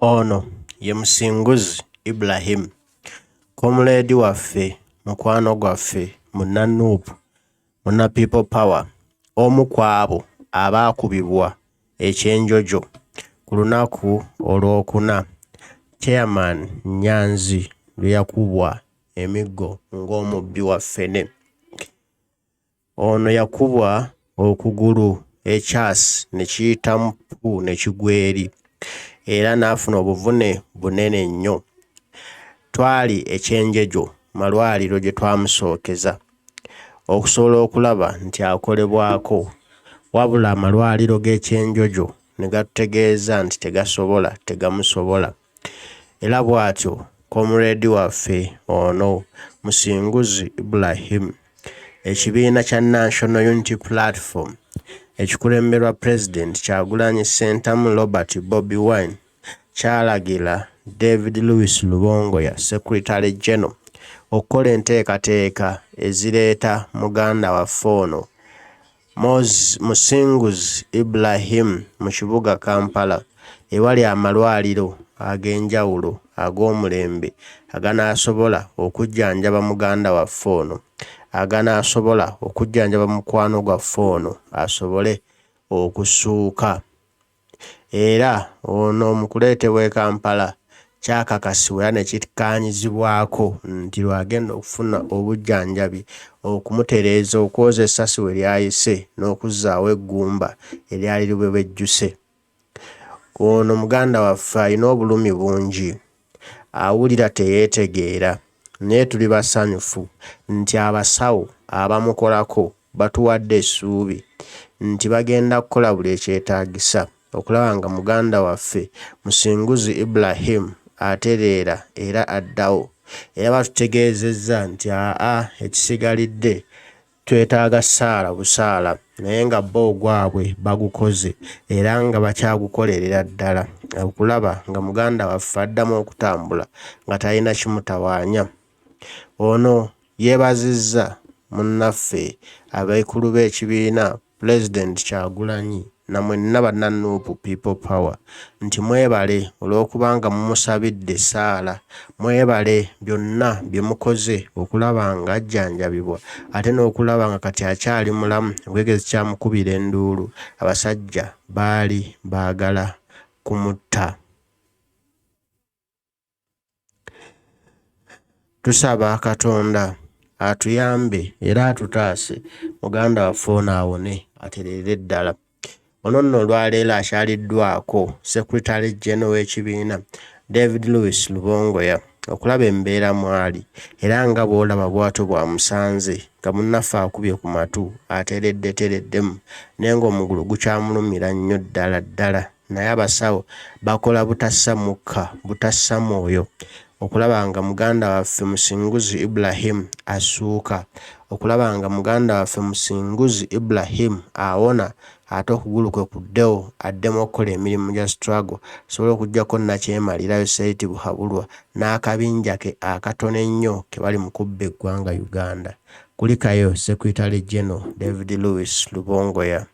Ono ye Musinguzi Ibrahim, komuleedi waffe, mukwano gwaffe, munna Nup, munna People Power, omu ku abo abaakubibwa ekyenjojo ku lunaku Olwokuna, Chairman Nyanzi lwe yakubwa emiggo ng'omubbi wa ffene. Ono yakubwa okugulu ekyasi ne kiyitamu ppu ne kigwa eri era n'afuna obuvune bunene nnyo. Twali e Kyenjejo malwaliro gye twamusookeza okusobola okulaba nti akolebwako wabula amalwaliro g'e Kyenjojo ne gatutegeeza nti tegasobola tegamusobola era bw'atyo komuleedi waffe ono Musinguzi Ibrahim ekibiina kya National Unity Platform ekikulemberwa Pulezidenti Kyagulanyi Ssentamu Robert Bobi Wine kyalagira David Lewis Lubongoya Secretary General okukola enteekateeka ezireeta muganda waffe ono Musinguzi Ibrahim mu kibuga Kampala ewali amalwaliro ag'enjawulo ag'omulembe aganaasobola okujjanjaba muganda waffe ono, aganaasobola okujjanjaba mukwano gwaffe ono asobole okussuuka. Era ono mu kuleetebwa e Kampala kyakakasibwa era ne kikkaanyizibwako nti lw'agenda okufuna obujjanjabi okumutereeza okwoza essasi we lyayise n'okuzzaawo eggumba eryali libebejjuse. Ono muganda waffe alina obulumi bungi, awulira teyeetegeera naye tuli basanyufu nti abasawo abamukolako batuwadde essuubi nti bagenda kukola buli ekyetaagisa okulaba nga muganda waffe Musinguzi Ibrahim atereera era addawo era batutegeezezza nti aa ekisigalidde twetaaga ssaala busaala naye nga bo ogwabwe bagukoze era nga bakyagukolerera ddala okulaba nga muganda waffe addamu okutambula nga talina kimutawaanya. Ono yeebazizza munnaffe abaikulu b'ekibiina Pulezidenti Kyagulanyi na mwenna banna Nup People Power nti mwebale olw'okubanga mumusabidde essaala, mwebale byonna bye mukoze okulaba ng'ajjanjabibwa ate n'okulaba nga kati akyali mulamu enkuyege zikyamukubira enduulu, abasajja baali baagala kumutta. Tusaba Katonda atuyambe era atutaase muganda waffe ono awone atereere ddala. Ono nno olwaleero akyaliddwako Secretary General w'ekibiina David Lewis Lubongoya okulaba embeera mwali era nga bw'olaba bw'atyo bw'amusanze nga munnaffe akubye ku matu atereddetereddemu naye ng'omugulu gukyamulumira nnyo ddala ddala. Naye abasawo bakola butassa mukka, butassa mwoyo okulaba nga muganda waffe Musinguzi Ibrahim assuuka, okulaba nga muganda waffe Musinguzi Ibrahim awona ate okugulu kwe kuddewo addemu okukola emirimu gya struggle asobole okuggyako nnakyemalira Yoseri Tibuhaburwa n'akabinja ke akatono ennyo ke bali mu kubba eggwanga Uganda. Kulikayo Secretary General David Lewis Lubongoya.